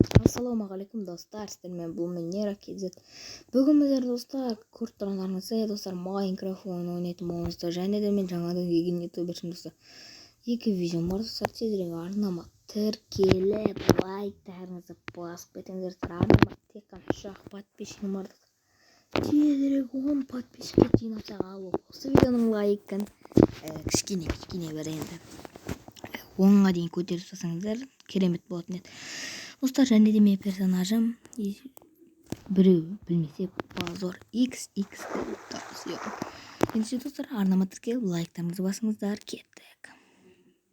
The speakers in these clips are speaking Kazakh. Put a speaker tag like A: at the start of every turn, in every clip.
A: Ассалаумағалейкум, достар! Сіздермен бұл мен, Нера KZ. Бүгін біздер, достар, көріп тұрғандарыңыздай, достар, Майнкрафт ойынын ойнайтын боламыз. Және де мен жаңадан келген ютубершім, достар. Екі видеом бар, достар, тезірек арнама тіркеліп, лайктарыңызды басып кетіңіздер. Арнама тек қана 3-ақ подписчигім бар. Тезірек 10 подписчикке жинасақ, ал осы видеоның лайкын кішкене кішкене бір енді 10-ға дейін көтеріп тастасаңыздар, керемет болатын еді. Достар, және де менің персонажым, біреу білмесе, Позор XX. Ендеше, достар, арнама тіркеліп, лайктарыңызды басыңыздар. Кеттік.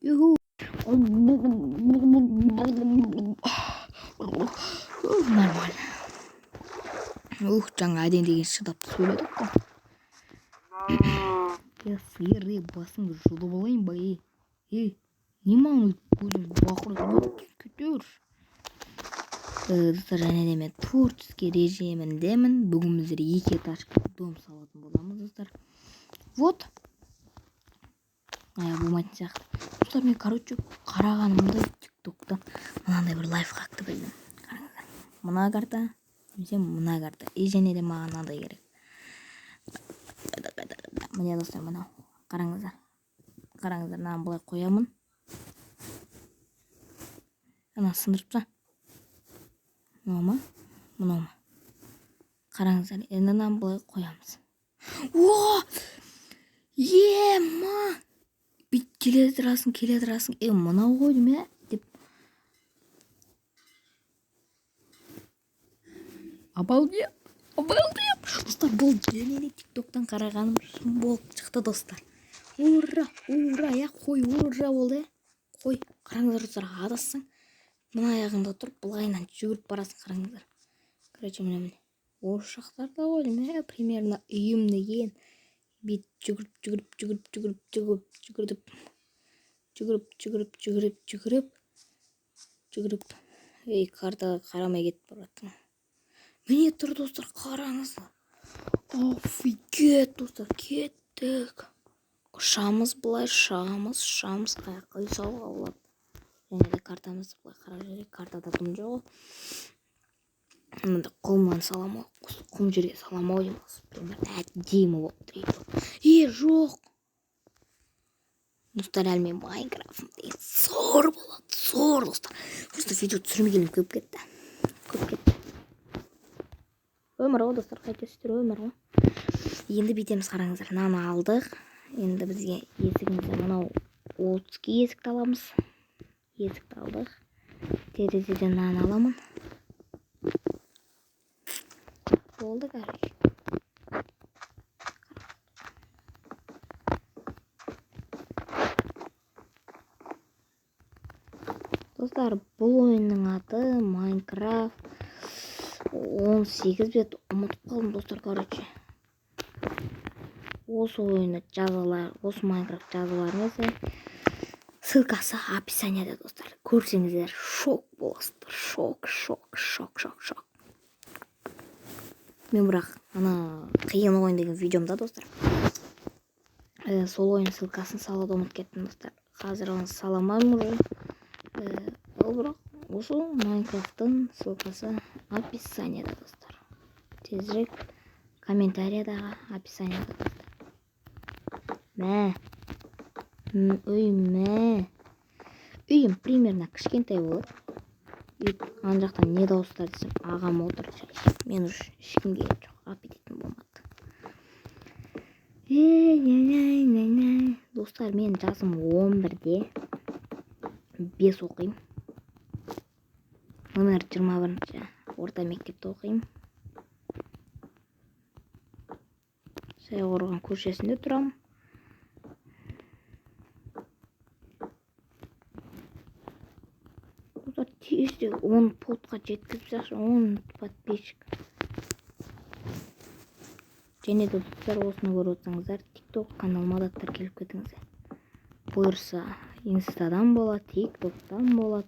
A: Юху! Нормально. Ух, жаңа әден деген шыдап сөйледік қой. Е, сиыр, е, басыңды жұлып алайын ба, ей? Ей, не маған өйтіп көзің бақырып кетер? Достар, және де мен творческий режиміндемін. Бүгін біздер екі этажка дом салатын боламыз, достар. Вот. Ая, болмайтын сияқты. Достар, мен, короче, қарағанымда тиктоктан мынандай бір лайфхакты білдім. Қараңыздар. Мына карта, немесе мына карта. И және де маған мынандай керек. Қайда, қайда, қайда. Міне, достар, мынау. Қараңыздар. Қараңыздар, мынаны былай қоямын. Ана сындырып та. Мынау ма? Мынау ма? Қараңыздар, енді мынаны былай қоямыз. О! Ема! Бүйтіп келе тұрасың, келе тұрасың. Е, мынау ғой деймін, ә? Деп. Обалдеть! Обалдеть! Достар, бұл және де тиктоктан қарағаным шын болып шықты, достар. Ура! Ура! Я, қой, ура болды, ә? Қой, қараңыздар, достар, адассаң, мына аяғыңда тұрып, былайынан жүгіріп барасың, қараңыздар. Короче, міне, міне. Осы жақтарда ғой деймін, ә, примерно үйім деген. Бүйтіп жүгіріп, жүгіріп, жүгіріп, жүгіріп, жүгіріп, жүгіріп, жүгіріп, жүгіріп, жүгіріп, жүгіріп, жүгіріп. Ей, картаға қарамай кетіп бара жатырмын. Міне тұр, достар, қараңыздар. Офигеть, достар, кеттік. Ұшамыз былай, ұшамыз, ұшамыз, қаяққа үй салуға болады. Және де картамызды былай қарап жіберейік. Картада дым жоқ. Мынандай құмнан салам ау, құм жерге салам ау деймін. Примерно әдемі болып тұр. Е, жоқ. Достар, әлі мен Майнкрафтым деген зор болады, зор, достар. Просто видео түсірмегенім көп кетті. Көп кетті. Өмір ғой, достар, қайтесіздер, өмір ғой. Енді бүйтеміз, қараңыздар. Мынаны алдық. Енді бізге есігімізді мынау олдский есікті аламыз. Есікті алдық. Терезеден мынаны аламын. Болды, короче. Достар, бұл ойынның аты Майнкрафт 18 бет, ұмытып қалдым, достар, короче. Осы ойынды жазалар, осы Майнкрафт жазаларыңыз ссылкасы описанияда, достар. Көрсеңіздер, шок боласыздар. Шок, шок, шок, шок, шок. Мен бірақ ана қиын ойын деген видеомда, достар, сол ойын ссылкасын салуды ұмытып кеттім, достар. Қазір оны сала алмаймын уже. Ал бірақ осы Майнкрафттың ссылкасы описанияда, достар. Тезірек комментариядағы, описанияда, достар. Мә. Үй, мә. Үйім примерно кішкентай болады. Үй, ана жақтан не дауыстар десем, ағам отыр. Мен уже ешкім келген жоқ, аппетитім болмады. Е, достар, мен жасым 11-де. 5 оқимын. Номер 21 орта мектепте оқимын. Саяқорған көшесінде тұрамын. Достар, тезірек 10 подқа жеткізіп тастайықшы, 10 подписчик. Және де, достар, осыны көріп отырсаңыздар, TikTok каналыма да тіркеліп кетіңіздер. Бұйырса, инстадан болады, тиктоктан болады.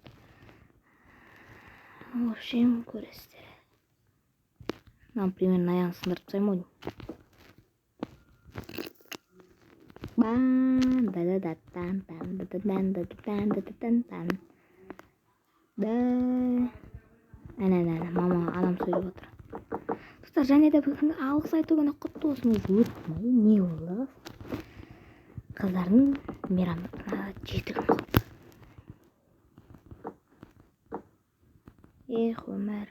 A: В общем, көресіздер. Мынаны примерно аяғын сындырып тастаймын ғой. Бан, да да да тан тан да да дан да да дан да да тан тан. Да. Әне, мама, анам сөйлеп отыр. Достар, және де бүгінгі алғыс айту күні құтты болсын. Өтті ме? Не болды? Қыздардың мейрамына 7 күн қалды. Эх, өмір.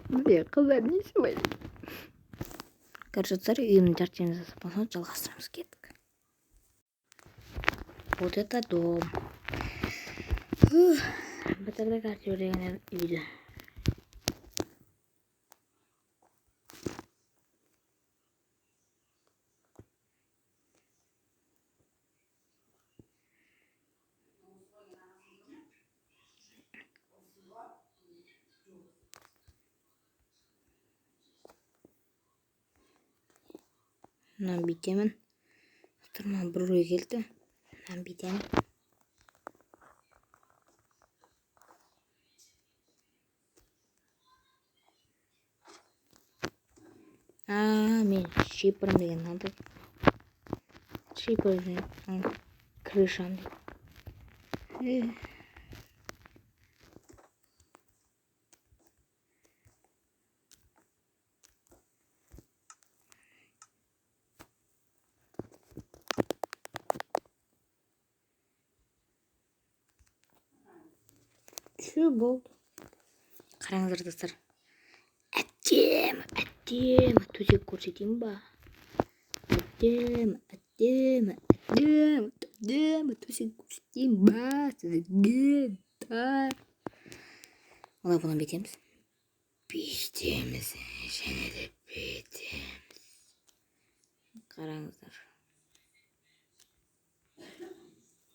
A: Міне, қыздар не сыйлайды? Короче, достар, үйімнің жарты жерін жасап болсам, жалғастырамыз, кеттік. Вот это дом. Бітірдік әйтеуір деген үйді. Мынаны бүйтемін. Достар, маған бір ой келді. Мынаны бүйтемін. Мен шиперім деген надо. Шипер деген крышам дейді. Все болды. Қараңыздар, достар. Әдемі, әдемі төсек көрсетейін ба? Әдемі, әдемі, әдемі, әдемі төсек көрсетейін ба сіздерге? Олай бұны бүйтеміз. Бүйтеміз, және де бүйтеміз. Қараңыздар.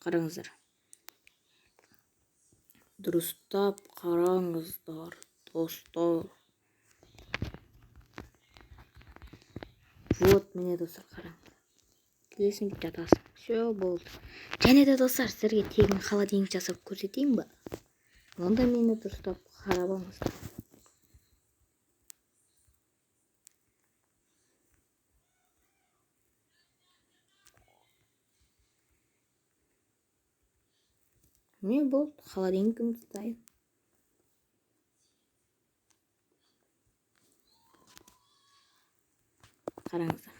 A: Қараңыздар. Дұрыстап қараңыздар, достар. Вот, міне, достар, қараңыздар. Келесің, жатасың. Все, болды. Және де, достар, сіздерге тегін холодильник жасап көрсетейін ба? Онда мені дұрыстап қарап алыңыздар. Міне, болды, холодильнигіміз дайын. Қараңыздар.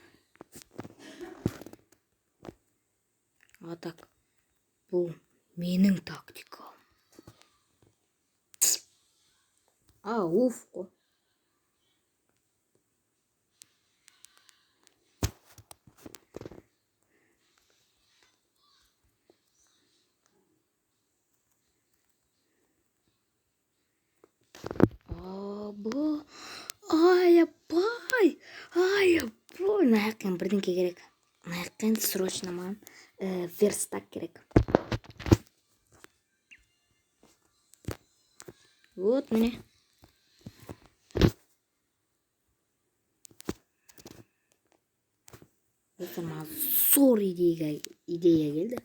A: А так, бұл менің тактикам. А, уф қой. Ай, апай, ай, апай, мына жаққа енді бірдеңке керек. Мына жаққа енді срочно маған верстак керек. Вот, міне. Достар, маған зор идея келді.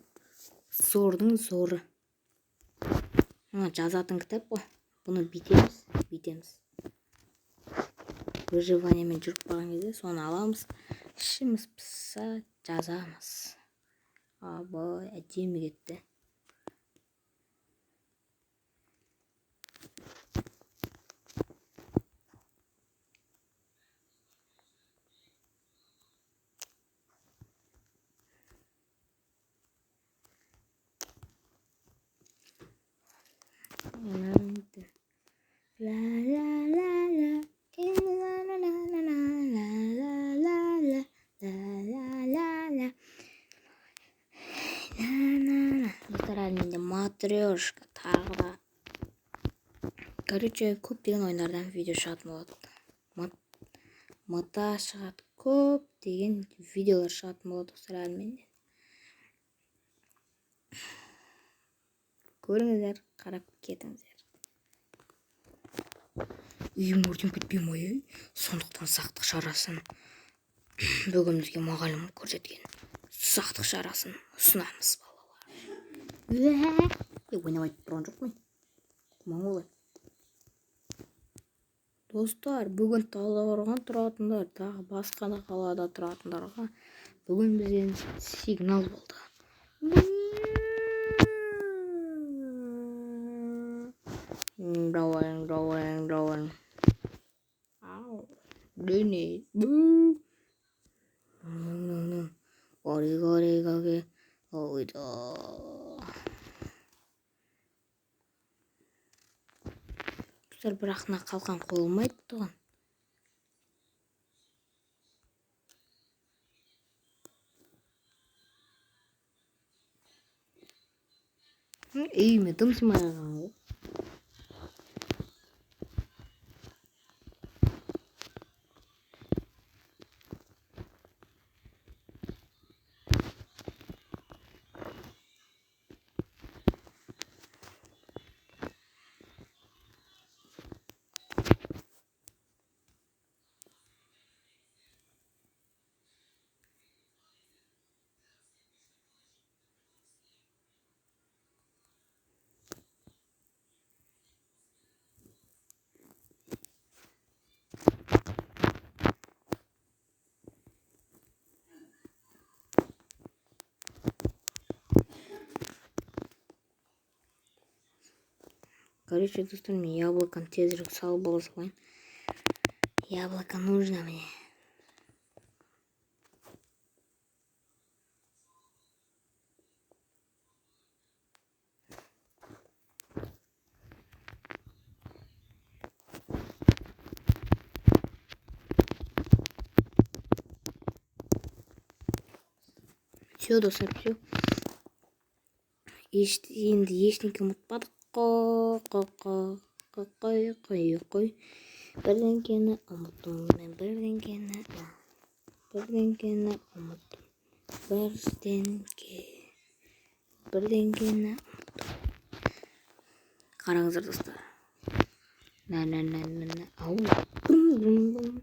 A: Зордың зоры. Мына жазатын кітап қой. Бұны бүйтеміз, бүйтеміз. Выживаниемен жүріп қалған кезде соны аламыз. Ішіміз пысса жазамыз. Абай, әдемі кетті. La la la la, la la la la la la la la la la la la la la la. Достар, әлі менде матрешка тағы да. Короче, көптеген ойындардан видео шығатын болады. Мата шығады, көптеген видеолар шығатын болады, достар, әлі менде. Көріңіздер, қарап кетіңіздер. Үйім өртеніп кетпей ме, ей? Сондықтан сақтық шарасын бүгін бізге мұғалім көрсеткен сақтық шарасын ұсынамыз, балалар. Е, ойнап айтып тұрған жоқпын. Қумаң олай. Достар, бүгін Талдықорған тұратындар, тағы басқа да қалада тұратындарға бүгін бізден сигнал болды. давай, давай, давай. Ау. Дене. 어리거리 가게 어이다. Достар, бірақ мына қалқан қойылмайды тұғын. Үйіме дым сыймай қалған ғой. Короче, достар, мен яблоконы тезірек салып ала салайын. Яблоко нужно мне. Все, достар, все. Енді ештеңке ұмытпадық. Қой, қой, қой, қой. Бірдеңкені ұмыттым мен, бірдеңкені. Бірдеңкені ұмыттым. Бірдеңке. Бірдеңкені ұмыттым. Қараңыздар, достар. На на на на на. Ау. Бум бум бум.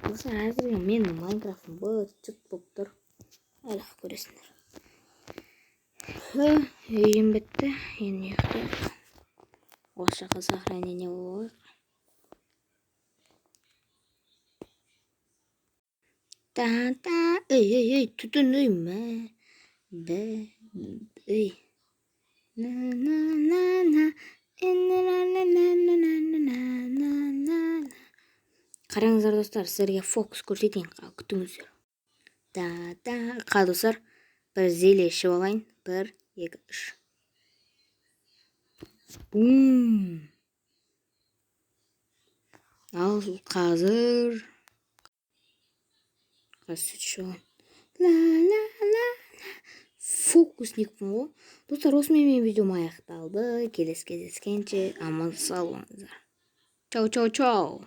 A: Достар, әзірге менің Майнкрафтым быт болып тұр. Әлі көресіңдер. Үйім бітті. Енді ұйықтайық. Осы жаққа сохранение болайық. Та та, ей, ей, ей, түтін, ей, мә, бә, ей. На на на на, на на на на на на на на на. Қараңыздар, достар, сіздерге фокус көрсетейін, күтіңіздер. Да, да, қа, достар, бір зелье ішіп алайын. 1, 2, 3. Бум. Ал қазір сүт ішіп алайын. Ла ла ла ла. Фокусникпін ғой. Достар, осымен менің видеом аяқталды. Келесі кездескенше аман сау болыңыздар. Чау, чау, чау.